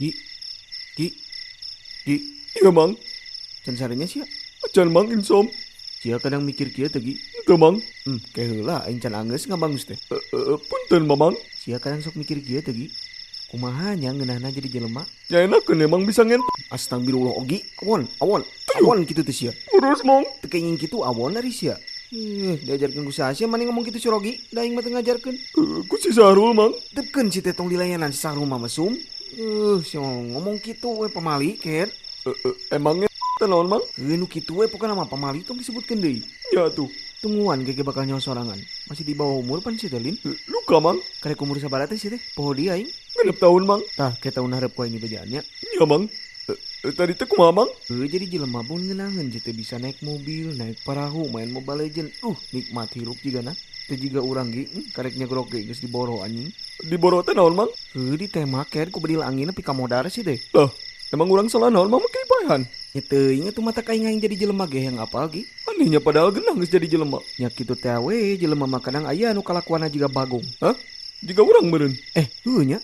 Gi. Gi. Gi. Iya, Mang. Can sarenya sia. Acan, Mang, insom. Sia kadang mikir kieu teh, Gi. Teu, Mang. Ke heula aing can anggeus ngabangus teh. Punten, Mamang. Sia kadang sok mikir kieu teh, Gi. Kumaha nya ngeunahna jadi jelema? Ya enakeun emang bisa ngent. Astagfirullah ogi. Awon, awon. Awon kitu teh sia. Urus, Mang. Teu kenging kitu awon ari sia. Diajarkeun ku saha sia maneh ngomong kitu si Rogi? Da aing mah teu ngajarkeun. Ku si Sahrul, Mang. Tepkeun si teh tong dilayanan si Sahrul mah mesum. Sia ngomong kitu we pamali ker. Emangnya teh naon, Mang? Nu kitu we pokona mah pamali tong disebutkeun deui. Ya tuh. Tungguan gege bakal nyawa sorangan. Masih di bawah umur pan si teh, Lin. Luka, Mang. Karek umur sabaraha teh si teh? Poho dia aing. 6 tahun, Mang. Tah, ke tahun hareup ku aing dibejaannya. Ya, Mang. Tadi teh kumaha, Mang? Jadi jelema pun ngeunaheun si teh bisa naik mobil, naik parahu, main Mobile Legend. Nikmat hirup jigana. Teh jiga urang ge, karek nyegrok ge geus diboro anjing. Diboro teh naon, Mang? Ditembak ker ku bedil angin nepi ka modar sih teh. Lah, emang urang salah naon, Mang, make ipahan? Nya teuing atuh mata kaing aing jadi jelema ge yang apal ge. Anehnya padahal genah geus jadi jelema. Nya kitu teh we jelema mah kadang aya nu kalakuanna jiga bagong. Hah? Jiga urang meureun? Heuh nya.